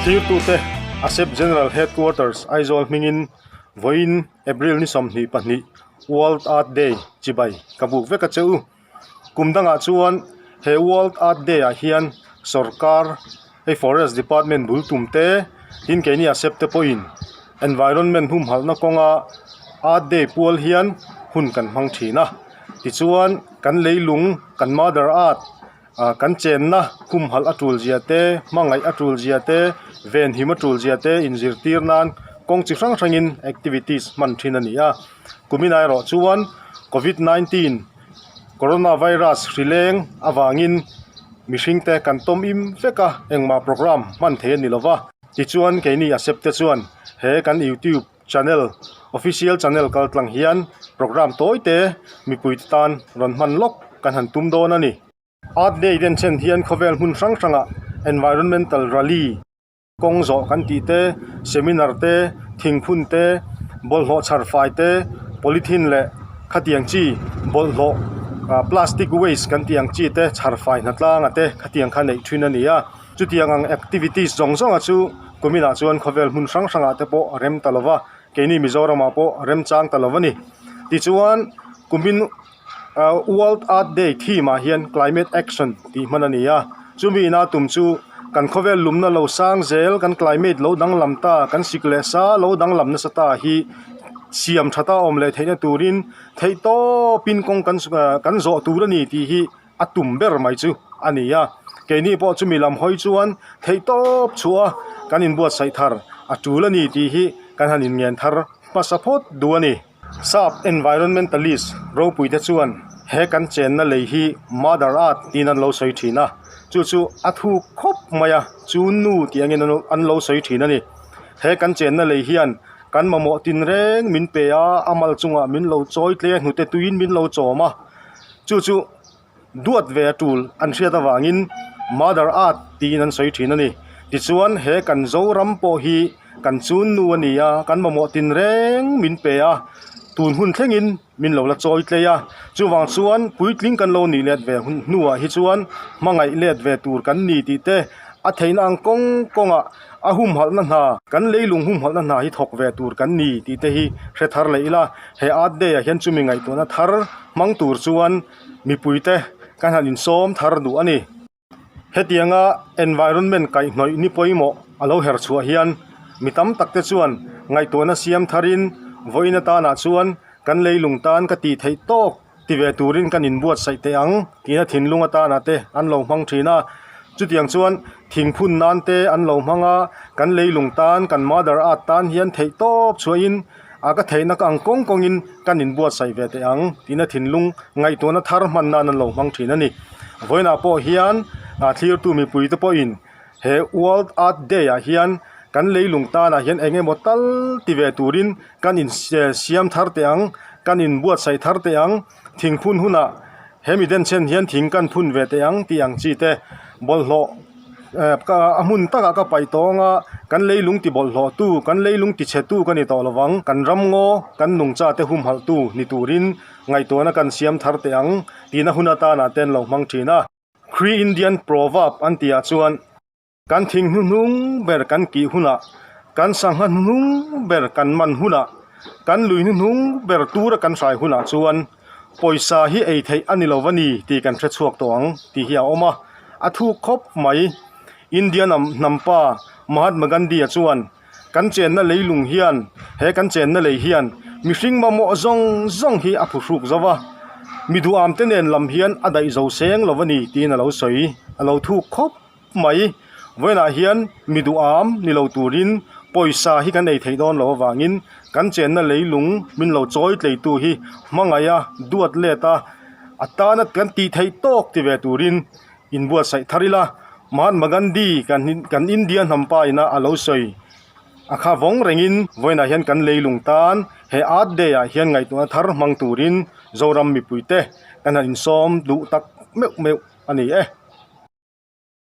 Thirtute ASEP General Headquarters Aizawl hmingin vawiin April ni 22 World Earth Day chibai ka buk vek a che u. Kum dangah chuan he World Earth Day ah hian sorkar hei Forest Department bul tum te tin keini ASEP te pawhin environment humhalhna kawnga Earth Day pual hian hun kan hmang thin a. Tichuan kan leilung kan Mother Earth ah kan chenna humhalh a tul zia te hmangaih a tul zia te venhim a tul zia te inzirtir nan kawng chi hrang hrangin activities hman thin a ni a. Kumin erawh chuan Covid 19 Coronavirus hri leng avangin mihring te kan tawm im vek a, engmah program hman thei a ni lo va. Tichuan keini ASEP te chuan he kan YouTube channel official channel kal tlang hian program tawi te mipui te tan rawn hman lawk kan han tum dawn a ni. Earth Day denchhen hian khawvel hmun hrang hrangah environmental rally. Kawng zawh kan tih te, seminar te, thingphun te, bawlhhlawh chhar fai te, polythene leh khatiang chi bawlhhlawh ah plastic waste kan tih ang chi te chhar fai hna tlanga te khatiang kha neih thin a ni a. Chutiang ang activities zawng zawnga chu kuminah chuan khawvel hmun hrang hrangah te pawh a rem ta lo va, keini Mizoramah pawh a remchang ta lo a ni. Tichuan kumin. World Earth Day theme ah hian climate action tih hman a ni a, chumi ina tum chu kan khawvel lumna lo sang zel kan climate lo danglam ta kan sik leh sa lo danglam nasa ta hi siam tha ta awm leh theihna turin theih tawpin kawng kan kan zawh tur a ni tih hi a tum ber mai chu a ni a, keini pawh chumi lam hawi chuan theih tawp chhuah a kan inbuatsaih thar a tul a ni tih hi kan han inngen thar hmasa phawt duh a ni. Sap environmentalist ropui te chuan he kan chenna lei hi Mother Earth tiin an lo sawi thin a, chu chu a thuk khawp mai a, chu nu tih angin an lo sawi thin a ni. He kan chenna lei hian kan mamawh tinreng min pe a, a mal chungah min lo chawi tle a, hnute tuiin min lo chawm a, chu chu. Duat ve a tul an hriat avangin Mother Earth tiin an sawi thin a ni. Tichuan he kan Zoram pawh hi kan chun nu a ni a, kan mamawh tinreng min pe a, tun hun thlengin min lo la chawi tlei a. Chuvang chuan puitling kan lo nih let ve hun hnuah hi chuan hmangaih let ve tur kan ni tih te a theihna ang kawng kawngah a humhalhna hna, kan leilung humhalhna hna hi thawk ve tur kan ni tih te hi hre thar leh ila. He Earth Day ah hian chumi ngaihtuahna thar hmang tur chuan Mipuite kan han insawm thar duh a ni. Hetianga environment kaihhnawih ni pawimawh a lo her chhuah hian mi tam tak te chuan ngaihtuahna siam tharin vawiin atanah chuan kan leilung tan ka tih theih tawk ti ve turin kan inbuatsaih teh ang tiin a thinlung atanah te an lo hmang thin a. Chutiang chuan thingphun nan te an lo hmang a, kan leilung tan kan mother earth tan hian theih tawp chhuahin A ka theihna ka ang kawng kawngin kan inbuatsaih ve teh ang tiin a thinlung ngaihtuahna thar hman nan an lo hmang thin a ni. Vawiinah pawh hian thlirtu mipuite pawhin he World Earth Day ah hian kan leilung tanah hian eng emaw tal ti ve turin kan in siam thar teh ang, kan inbuatsaih thar teh ang, thingphun hunah he mi denchhen hian thing kan phun ve teh ang tih ang chi te bawlhhlawh eh ka a hmun takah ka paih tawng a kan leilung ti bawlhhlawh tu kan leilung ti chhe tu ka ni tawh lovang kan ram ngaw kan nungcha te humhalh tu ni turin ngaihtuahna kan siam thar teh ang tihna hun atana te an lo hmang thin a. Cree Indian proverb an tihah chuan. Kan thing hnuhnung ber kan kih hunah, kan sangha hnuhnung ber kan man hunah, kan lui hnuhnung ber tura kan hrai hunah chuan pawisa hi ei theih a ni lo va ni tih kan hre chhuak tawh ang tih hi a awm a, a thuk khawp mai. India hnampa Mahatma Gandhi-a chuan kan chenna leilung hian he kan chenna lei hian mihring mamawh zawng zawng hi a phuhruk zo va, mi duham te nen lam hian a daih zo seng lo va ni tiin a lo sawi, a lo thuk khawp. mai. Vawiinah hian mi duham ni lo turin pawisa hi kan ei theih dawn loh avangin kan chenna leilung min lo chawi tleitu hi hmangaih a, duat let a, a tana kan tih theih tawk ti ve turin inbuatsaih thar ila. Mahatma Gandhi kan kan India hnampa ina a lo sawi a kha vawng rengin vawiinah hian kan leilung tan he Earth Day ah hian ngaihtuahna thar hmang turin Zoram mipuite kan han insawm duh tak meuh meuh a ni e.